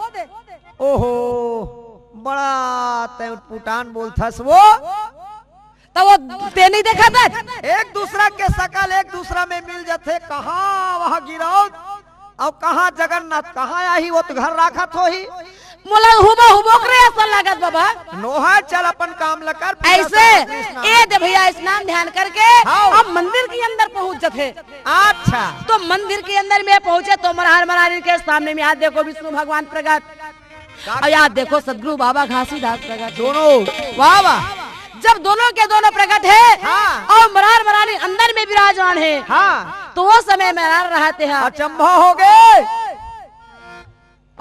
ओहो, बड़ा तै उटपुटान बोलथस वो। तो वो ते नहीं देखा था? एक दूसरा के शकल एक दूसरा में मिल जथे। कहाँ वहाँ गिरौद? अउ कहाँ जगन्नाथ, कहाँ आही, वो तो घर राखत होही। मोला हुबा हुबो करे असन लागत बाबा। नोहा चल अपन काम ल कर, पूजा ऐसे, कर, स्नान। ए दे भैया, स्नान ध्यान करके हाँ। अब मंदिर के अंदर पहुंच जथे। अच्छा। तो मंदिर के अंदर में पहुंचे तो मरार मरारी के सामने में हाथ देखो विष्णु भगवान प्रगट। का? और यार देखो सदगुरु बाबा घासीदास प्रगट। दोनों। वाह, वाह। जब दोनों के दोनों प्रगट है हाँ। और मरार मरारी अंदर में विराजमान है, हाँ। तो वो समय मरार रहते हैं। अचंभा हो गए।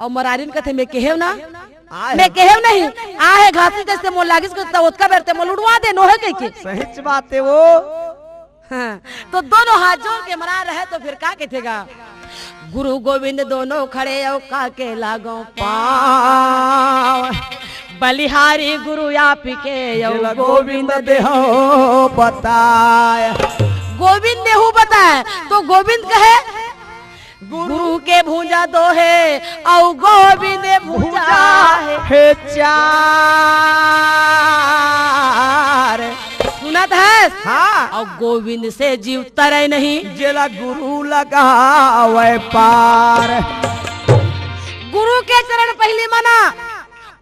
और मरारिन कथे, "मैं कहेव ना, आए मैं हो। कहेव नहीं, आहे घासी जैसे मोर लागिस के त ओतका बेर ते मोल उड़वा दे नोहे कह के।" सहीच बात है वो। हाँ, तो दोनों हाथ जोड़ के मरार रहे तो फिर का कहेगा? "गुरु गोविंद दोनों खड़े अउ का के लागो पाँव। बलिहारी गुरु आप के अउ जेला गोविंद गोविंद देहो बताय।" गोविंद देहू बताय, तो गोविंद कहे, "गुरु के भुजा दो हे अउ गोविंद भुजा हे चार।" सुनत हस? हाँ। अउ गोविंद से जीव तरै नहीं। जेला गुरु लगावै पार। गुरु के चरण पहिली मना,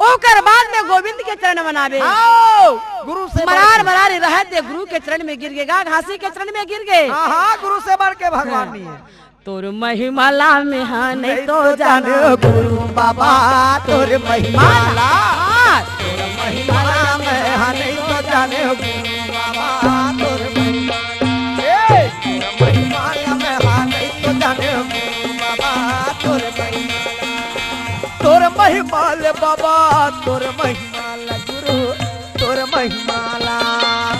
ओकर बाद में गोविंद के चरण मनाबे। हाँ, गुरु से मरार बढ़ के। मरार रहत हे गुरु के चरण में गिर गे गा, घासी के चरण में गिर गे। हाँ, हाँ, गुरु से बढ़ के भगवान हाँ। नहीं है। तोर महिमा ला मेहा नहीं तो जानो गुरु बाबा, तोर महिमा ला। हाँ। तोर महिमा ला मेहा नहीं तो जानो गुरु बाबा, तोर महिमा ला। ए, तोर महिमा ला मेहा नहीं तो जानो गुरु बाबा, तोर महिमा ला। तोर महिमा ले बाबा, तोर महिमा ला गुरु, तोर महिमा ला।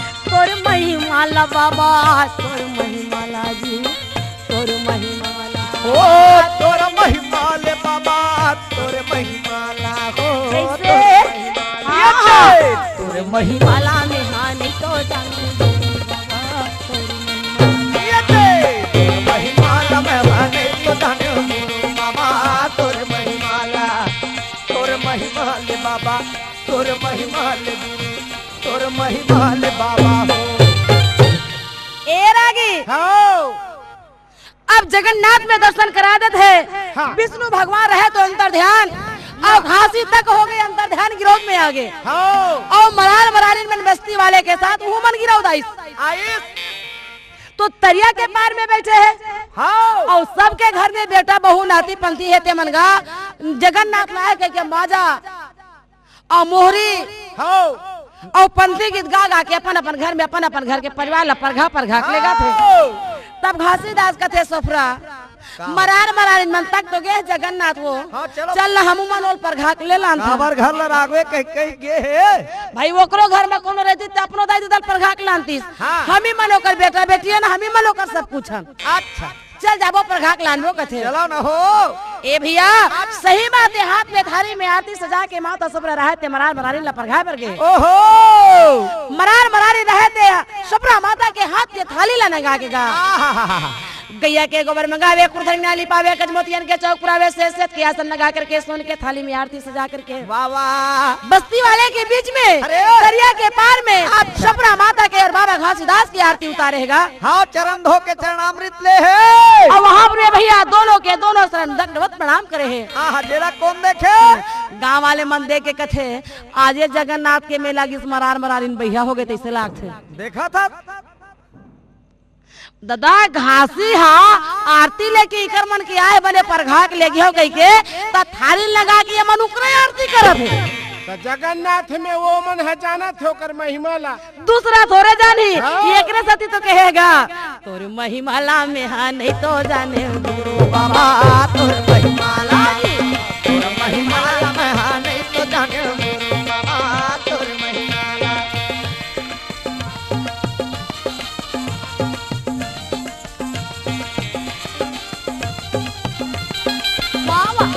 तोर महिमा ला बाबा, तोर महिमा ला जी, तोर महिमा ला। ओ, तोर महिमा ले बाबा, तोर महिमा ला हो, कैसे? तोर महिमा ला। हाँ। ये दे। तोर महिमा ला मेहा नहीं तो जानू गुरु बाबा, तोर महिमा ला। ये दे। तोर महिमा ला मेहा नहीं तो जानू गुरु बाबा, तोर महिमा ला। तोर महिमा ले बाबा, तोर महिमा ले गुरु, तोर महिमा ले बाबा हो। ए रागी। हाँ। अब जगन्नाथ में दर्शन करा देत हे। हाँ। विष्णु भगवान रहे तो अंतर ध्यान, अउ घासी तक हो गे अंतर ध्यान, गिरौद में आ गे। हाँ। अउ मरार मरारिन मन बस्ती वाले के साथ वो मन गिरौद आइस। आइस। तो तरिया के पार में बैठे हे। हाँ। अउ सबके घर में बेटा बहू नाती पंथी हे, ते मन गा जगन्नाथ लाए के, के बाजा अउ मोहरी हाँ। अउ पंथी गीत गा गा के अपन अपन घर में, अपन अपन घर के परिवार ला परघा परघा के लेगथे। हाँ। तब घासीदास कथे, "सोफरा, का? मरार मरारिन मन तक तो गे जगन्नाथ वो। हाँ, चलो। चल ना हमू मन ओल परघा के ले लान था।" काबर घर ला रागवे कह, कह गे हे। भाई, ओकरो घर में कोनो रहती त अपनो दाई ददल परघा के लानतीस। हाँ। हमी मन ओकर बेटा बेटी है ना, हमी मन ओकर सब कुछ हन। अच्छा। चल जाबो परघा के लानबो कथे। चलो न हो। ए भैया, सही बात हे, हाथ में थारी में आरती सजा के माता सोफरा रहे ते मरार मरारी ला परघा बर गे। ओहो। मरार मरारी रहे ते सोफरा माता के हाथ के थाली ला नंगा के गा। आहाहाहा। गैया के गोबर मंगावे, कुरधनिया लिपावे, गजमोतियन के चौक पुरावे, सेज सेज के आसन लगा करके, सोन के थाली में आरती सजा करके। वाह, वाह। बस्ती वाले के बीच में, अरे। दरिया के पार में, अच्छा। छपरा माता के और बाबा घासीदास की आरती उतारे हे गा। हाँ, चरण धो के चरणामृत ले हे। और वहाँ पर भैया दोनों के दोनों चरण दंडवत प्रणाम करे हे। हाँ, हाँ, जेला कौन देखे? गाँव वाले मन देख के कथे, "आज ये जगन्नाथ के मेला गिस, मरार मरारिन बइहा हो गे," तइसे लागथे। देखा था। ददा, घासी हा आरती लेके इकर मन के आए बने परघा के लेगे हो कहिके, त थारी लगा के ये मन उकरे आरती करत हे। त जगन्नाथ में वो मन ह जानत हे ओकर महिमा ला। दूसरा थोरे जानी, हाँ। एकरे सेती तो कहे गा, "तोर महिमा ला में हा नहीं तो जाने गुरु बाबा, तोर महिमा ला, तोर महिमा ला में हा नहीं तो जाने गुरु बाबा, तोर महिमा ला।" वाह, वाह।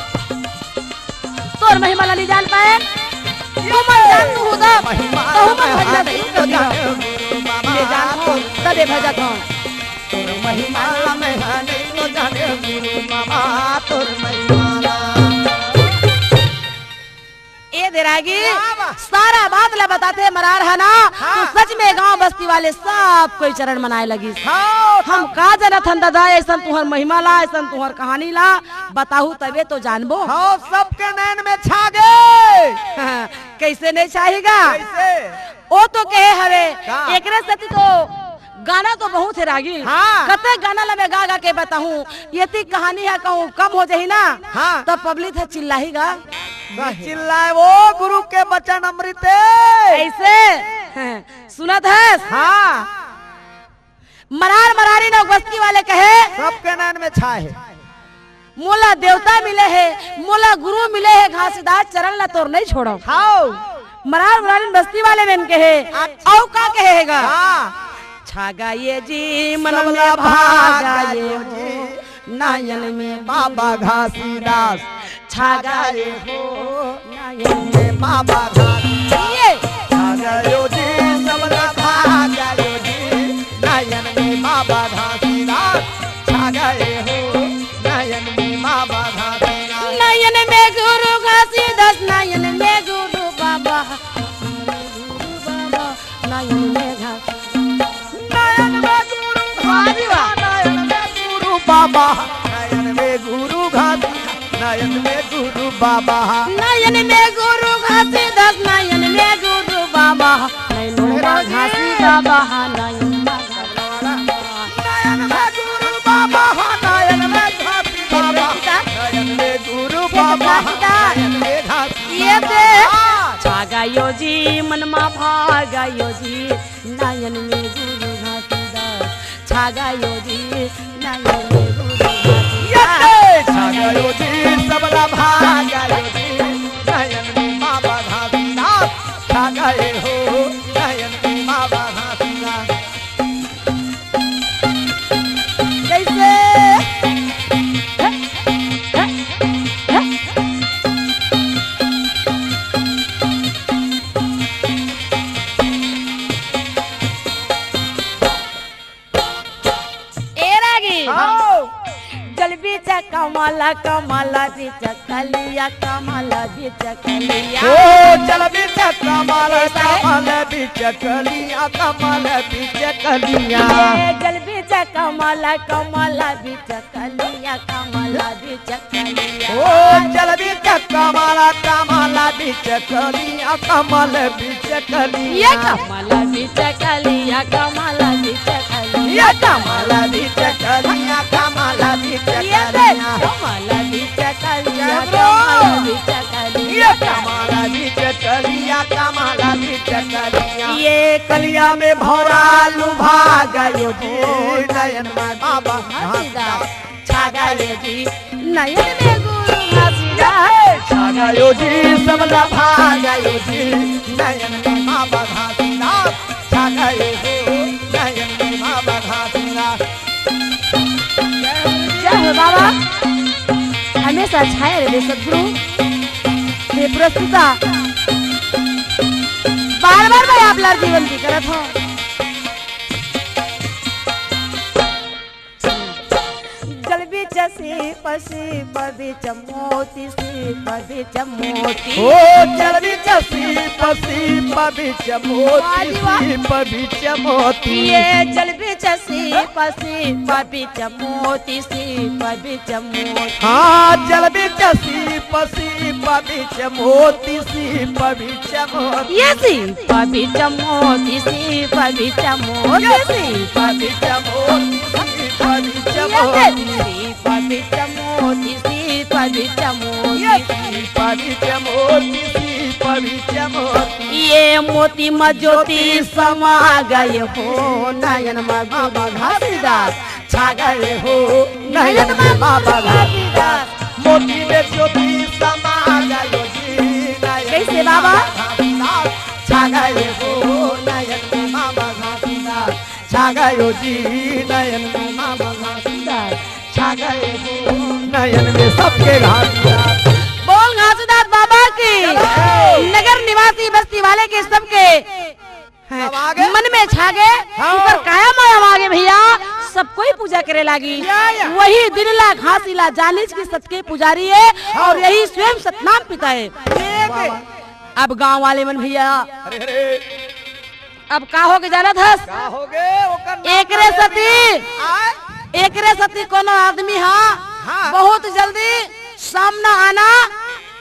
तोर महिमा ला नहीं जान पाए, तू मन जान तू हुदा, महिमा तहु मन भजना नहीं तो दियो। जाने गुरु बाबा, ले जान हो, तोर तबे भजत हो। तोर महिमा ला में हा नहीं तो जाने गुरु बाबा, तोर महिमा ला। ए दे रागी, वाह, वाह। सारा बात ला बताथे मरार हा ना, हाँ। तो सच में गांव बस्ती वाले सब कोई चरण मनाए लगिस। हाँ, हम सब। का जानत हन ददा, अइसन तुहर महिमा ला, अइसन तुहर कहानी ला बताहू तबे तो जानबो। हाँ, सबके नैन में छा गे। हाँ, कइसे नहीं छाही गा? कइसे? ओ तो कहे हवे, का? एकरे सेती तो गाना तो बहुत हे रागी। हाँ। कते गाना ला मैं गा गा के बताहूँ, यदि कहानी हा कहूँ कम हो जाही ना, हाँ। त पब्लिक ह चिल्लाही गा। नहीं चिल्लाए, वो गुरु के बचन अमृत हे। अइसे? सुनत हस? हाँ। मरार मरारी नौ बस्ती वाले कहे, सबके नैन में छाए हे। मोला देवता मिले हे, मोला गुरु मिले हे, घासीदास चरण ला तोर नहीं छोड़व। हाव। मरार मरारिन बस्ती वाले मन कहे, अच्छा। अउ का कहे हे गा? हाँ। छा गा ये जी मन में सबला भागा भागा ये ये हो, जी, नयन में बाबा घासीदास। छा गा ये हो, नयन में बाबा घासीदास। ये। छा गा यो जी, सबला भागा यो जी, नयन में बाबा घासीदास। छा गा ये हो, नयन में बाबा घासीदास। नयन में गुरु घासीदास, नयन में गुरु बाबा, गुरु बाबा, नयन में घासीदास। नयन में गुरु घासीदास, नयन में गुरु बाबा, नयन में गुरु घासीदास, नयन में गुरु बाबा। नयन में गुरु घासीदास, नयन में गुरु बाबा, नयन में घासी बाबा, नयन में घासी। नयन में गुरु बाबा, नयन में घासी बाबा, नयन में गुरु बाबा, नयन में घासी ये बाबा। दे। छा गा यो जी, मन मा भा गा यो जी, नयन में गुरु घासीदास। छा गा यो जी, नयन में गुरु घासीदास। ये दे। छा गा यो जी, सबला भा गा यो जी, नयन में बाबा घासीदास। छा गा ये हो, नयन में बाबा घासीदास। कइसे? ए रागी। हाँ। जल बीच कमल, कमल बीच कलिया, कमल बीच कलिया। ओ, जल बीच कमल, कमल बीच कलिया, कमल बीच कलिया। ए, जल बीच कमल, कमल बीच कलिया, कमल बीच कलिया। ओ, जल बीच कमल, कमल बीच कलिया, कमल बीच कलिया। ये कमल बीच कलिया, कमल बीच कलिया। ये कमल बीच कलिया, कमल बीच ये कलिया। कमल बीच कलिया, जय हो। कमल बीच कलिया, ये कमल बीच कलिया, कमल बीच कलिया। ये कलिया में भौरा लुभा गयो जी, नयन में बाबा घासीदास। छा गयो जी, नयन में गुरु घासीदास। छा गयो जी, सबला भा गयो जी, नयन में बाबा घासीदास। छा गयो हो, नयन में बाबा घासीदास। जय हो बाबा, हमेशा छाए रहे सतगुरु। हे प्रस्तुता, बार बार मैं आप लार जीवन की करत हूँ। सीप, सीप बिच मोती, सीप बिच मोती। ओ जल बिच सीप, सीप बिच मोती, वाह जी वाह। सीप बिच मोती। ये जल बिच सीप, सीप बिच मोती, सीप बिच मोती। हाँ, जल बिच सीप, सीप बिच मोती, सीप बिच मोती। ये सीप बिच मोती, सीप बिच मोती, ये सीप बिच मोती, सीप बिच ये मोती। सीप बिच मोती, सीप बिच मोती। ये सीप बिच मोती, सीप बिच मोती। ये मोती म ज्योति समा गए हो, नयन म गुरु घासीदास छा गए हो, नयन में बाबा घासीदास। मोती में ज्योति समा गयो जी, नयन कैसे में बाबा? बाबा घासीदास छा गए हो, नयन में बाबा घासीदास छा गयो जी, नयन में बाबा घासीदास छा गए हो, नयन में सबके घासीदास। बोल घासीदास बाबा की। चलो। नगर निवासी बस्ती वाले के सबके हैं। सब आगे? मन में छा गए, हाँ। उनकर काया माया म आगे भैया, सब कोई पूजा करे लागी। या, या। वही दिन ला घासी ला जानिस कि सत के पुजारी है हाँ। और यही स्वयं सतनाम पिता है। ये वाह, दे। वाह। अब गांव वाले मन भैया, अरे, अरे। अब का होगे जानत हस? का होगे? ओकर नाम एकरे का सती, लेना? आय? एकरे सती कोनो आदमी हा हाँ। बहुत जल्दी सामना आना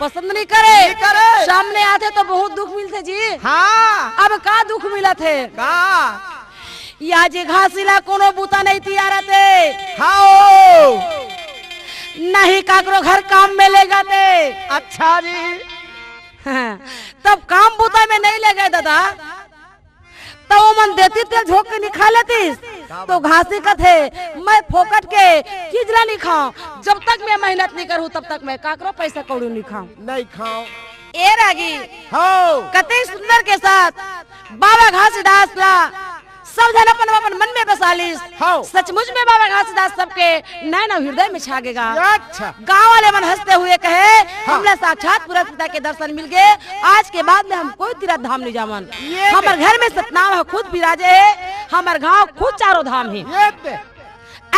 पसंद नहीं करे। नहीं करे। सामने आथे तो बहुत दुख मिलथे जी। हाँ। अब का दुख मिलत हे? का? या जे घासी ला कोनो बूता नहीं तियारत हे। हाँ। नहीं काकरो घर काम में लेगत हे। अच्छा जी। हाँ, तब काम बूता में नहीं लेगे दादा। त ओमन देती तेल झोंक के निखा लेतिस। का तो बात? घासी कथे, "मैं फोकट के चीज ला नहीं खाऊं, जब तक मैं मेहनत नहीं करूं, तब तक मैं काकरो पैसा कौड़ी नहीं खाऊं।" नहीं खाऊं। ए रागी, हो। कते सुंदर के साथ बाबा घासीदास ला सब झन अपन, अपन मन में बसा लिस। हो। सचमुच में बाबा घासीदास सबके नैन अउ हृदय में छा गेगा। अच्छा। गांव वाले मन हंसते हुए कहे, हाँ। "हमला साक्षात पुरख पिता के दर्शन मिल गए, आज के बाद में हम कोई तीरथ धाम नहीं जावन। ये हमर दे। घर में सतनाम ह खुद बिराजे हे, हमर गांव खुद चारों धाम हे।" ये दे।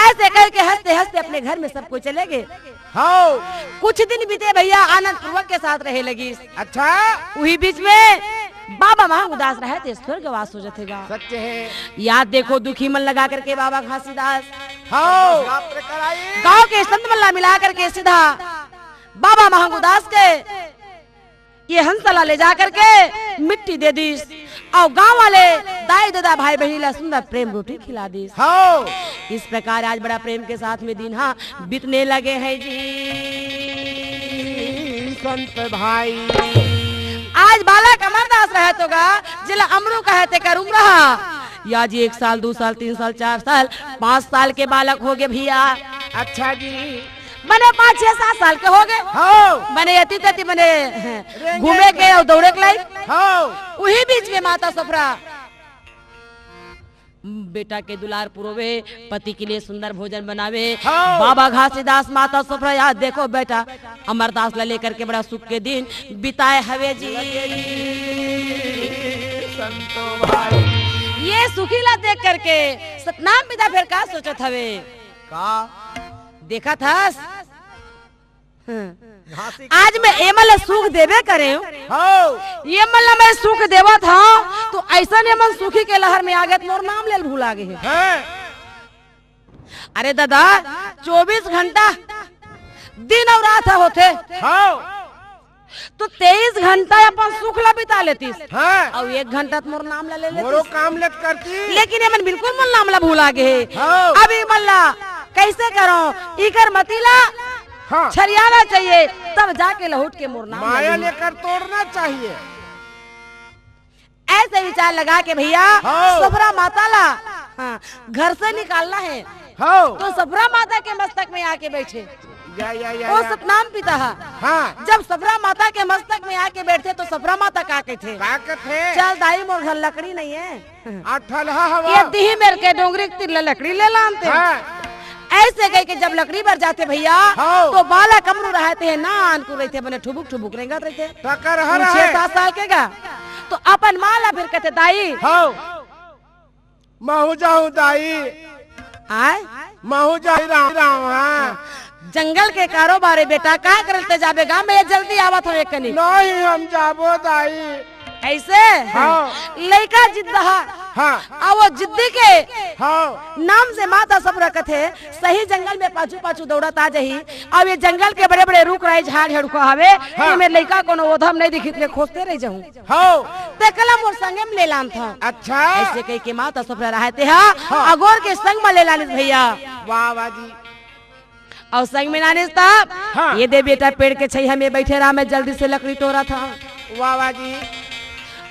ऐसे कह के हंसते हंसते अपने घर में सब कोई चले गए। हाँ। कुछ दिन बीते भैया आनंद पूर्वक के साथ रहे लगिस। अच्छा। उही बीच में बाबा महंग उदास रहे थे, स्वर्गवास हो जाते गा। सत्य है। याद देखो दुखी मन लगा करके बाबा घासीदास। हाँ। गांव के संत मन ला मिला करके सीधा बाबा महंग उदास के ये हंस ला ले जा करके मिट्टी दे दिस अउ गांव वाले दाई ददा भाई बहिनी ला सुंदर प्रेम रोटी खिला दिस। हाँ। इस प्रकार आज बड़ा प्रेम के साथ में दिन हा बीतने लगे हैं जी। संत भाई। आज बालक अमरदास रहे तो गा, जेला अमरू कहे तेकर उम्र हा। या जी एक साल, दो साल, तीन साल, चार साल, पाँच साल के बालक हो गए भैया। अच्छा जी। बने पाँच, छह, सात साल के हो गए। हाँ। बने एती तेती बने रेंगे घूमे के के। अउ दौड़े के लायक। हाँ। उही बीच में माता सोफरा बेटा के दुलार पुरोवे, पति के लिए सुंदर भोजन बनावे। हाँ। बाबा घासीदास माता सोफरा याद देखो बेटा अमरदास ला लेकर के बड़ा सुख के दिन बिताए हवे जी। संतो भाई। ये सुखी ला देख करके सतनाम पिता फिर का सोचत हवे? का? देखत हस? हाँ। घासी आज मैं एमन ला सुख देबे करे हूँ। हाँ। एमन ला मैं सुख देवत हूँ, तो ऐसन एमन सुखी के लहर में आ गए, तो मोर नाम लेल भुला गए हे। हैं? अरे दादा, चौबीस घंटा दिन अउ रात ह होथे। हाँ। तो तेईस घंटा अपन सुख ला बिता लेतिस। हाँ। अउ एक घंटा तो मोर नाम ला ले लेतिस। मोरो काम लेत करती। लेकिन एमन बिल्कुल मोर नाम ला भुला गए हे। हाँ। अब एमन ला कैसे करो? इकर मती ला हाँ। छरियाना चाहिए, तब जाके लहुट के मोर नाम ला माया लेही। लेकर तोड़ना चाहिए। ऐसे विचार लगा के भैया, हाँ। सोफरा माता ला, हाँ, घर से निकालना है। हाँ। तो सोफरा माता के मस्तक में आके बैठे। या, या, या, वो या। सतनाम पिता हा। हाँ। जब सोफरा माता के मस्तक में आके बैठे तो सोफरा माता का कहते? का कहते? "चल दाई, मोर घर लकड़ी नहीं है।" आ ठलहा हवा। ये दिही मेर के डोंगरी के तीर ले लकड़ी ले लानते। हाँ। ऐसे कह के जब लकड़ी बर जाते भैया, हाँ। तो बालक अमरू रहते हैं, नान को रहते, बने ठुबुक ठुबुक रेंगत रहते। टकर हर छह है। सात साल के गा। तो अपन माँ ला फिर कहते, "दाई।" हाँ। महू जाहूँ दाई। आय? महू जाहूँ राम, राम, हाँ। जंगल के कारोबार हे बेटा, का करत ते जाबे गा? मैं जल्दी आवत हंव एक कनी। नहीं, हम जाबो दाई। अइसे? हाँ। लइका जिद्दहा। हाँ। अउ वो जिद्दी के हाँ। नाम से माता सफरा कथे, सही जंगल में पाछू पाछू दौड़त आ जाही। अउ ये जंगल के बड़े बड़े रूख राई झाड़ झड़ुखा हवे, हाँ। एमे लइका कोनो ओधम नहीं दिखित, मैं खोजते रह जाहूं। हाँ। तेकला मोर संगे में ले लानथंव। अच्छा। अइसे कहिके माता सफरा रहय तेहा, हाँ। अगोर के संग में ले लानिस भइया। वाह, वाह जी। अउ संग में लानिस त, हाँ। ये दे बेटा, पेड़ के छइहां में बइठे रहा, मैं जल्दी से लकड़ी टोरत हंव। वाह, वाह जी।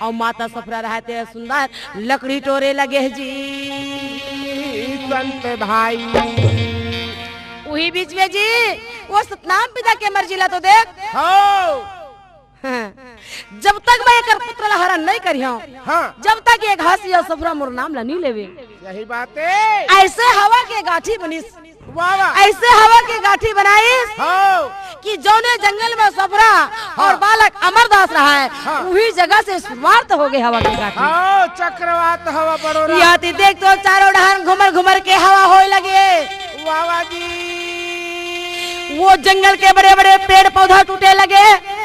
अउ माता सफरा रहय ते सुंदर लकड़ी टोरे लगे हे जी। संत भाई। उही बीच में जी, वो सतनाम पिता के मरजी ला तो देख। हाँ। हाँ। जब तक मैं एकर पुत्र ला हरन नहीं करिहंव, हाँ। जब तक ये घासिया सफरा मोर नाम ला नहीं लेवे। सही बात हे। अइसे हवा के गांठी बनिस। वाह, वाह। अइसे हवा के गांठी बनाइस हाँ। कि जउने जंगल में सफरा हाँ। अउ बालक अमरदास रहय, हाँ। उही जगह से शुरुआत हो गे हवा के गांठी। हाँ, चक्रवात हवा बड़ोरा। या ती देख तो चारों डहर घुमर घुमर के हवा होय लगे। वाह, वाह जी। वो जंगल के बड़े बड़े पेड़ पौधा टूटे लगे।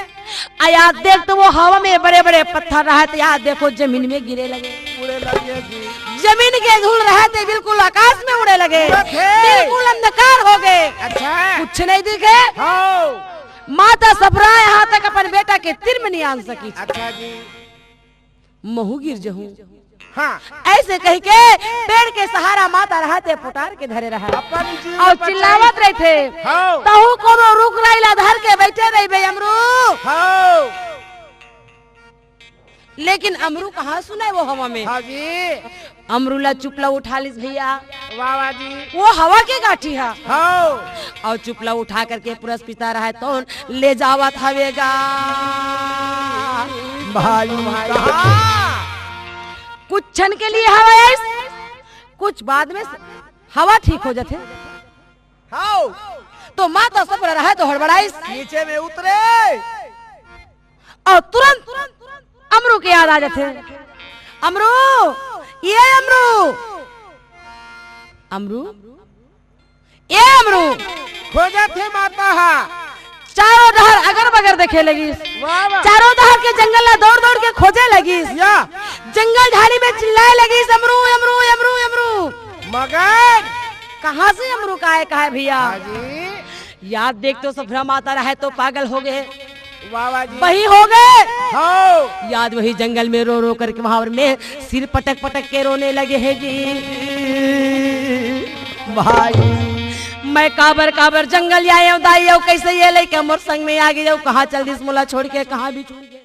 अउ या देख तो वो हवा में बड़े बड़े पत्थर रहय ते, या देखो जमीन में गिरे लगे। उड़े लगे जी। जमीन के धूल रहय ते बिल्कुल आकाश में उड़े लगे। उड़त हे। बिल्कुल अंधकार हो गे। अच्छा। कुछ नहीं दिखे। हाँ। माता सफरा यहां तक अपन बेटा के तीर में नहीं आन सकिस। अच्छा जी। महूं गिर जहूं। हाँ। अइसे कहिके पेड़ के सहारा माता रहय ते पोटार के धरे रहय। अपन जीव अउ बचाई। चिल्लावत रहिथे, हाँ। तहूं कोनो रूख राई ला धर के बइठे रहिबे अमरू। हाँ। लेकिन अमरू कहां सुनय वो हवा में। हाँ जी। अमरू ला चुपला उठा लिस भइया। वाह, वाह जी। वो हवा के गांठी हा। हाँ। अउ चुपला उठा करके पुरस पिता रहय तोन ले जावत हवे गा। भाई, भाई। कहां? कुछ क्षण के लिए हवा आइस, कुछ बाद में हवा ठीक हो जाथे। हाव। तो माता सफरा रहय तो हड़बड़ाइस। नीचे में उतरे। अउ तुरंत अमरू के याद आ जाथे। अमरू, ये अमरू, अमरू, ए अमरू। खोजत हे माता हा। चारों डहर अगर बगर देखे लगिस। वाह, वाह। चारों डहर के जंगल ला दौड़ दौड़ के खोजे लगिस। या। जंगल झाड़ी में चिल्लाए लगिस, "अमरू, अमरू, अमरू, अमरू।" मगर कहाँ से अमरू का है, का है भैया? हाँ जी। याद देख तो सफरा माता रहय तो पागल हो गे। वाह, वाह जी। बही हो गे। हाँ। याद वही जंगल में रो रो करके वहां में सिर पटक पटक के रोने लगे हे जी। भाई। मैं काबर काबर जंगल आए हूँ दाई, अउ कैसे ये लइका मोर संग में आ गे, अउ कहाँ चल दिस मोला छोड़ के, कहाँ बिछुड़ गे।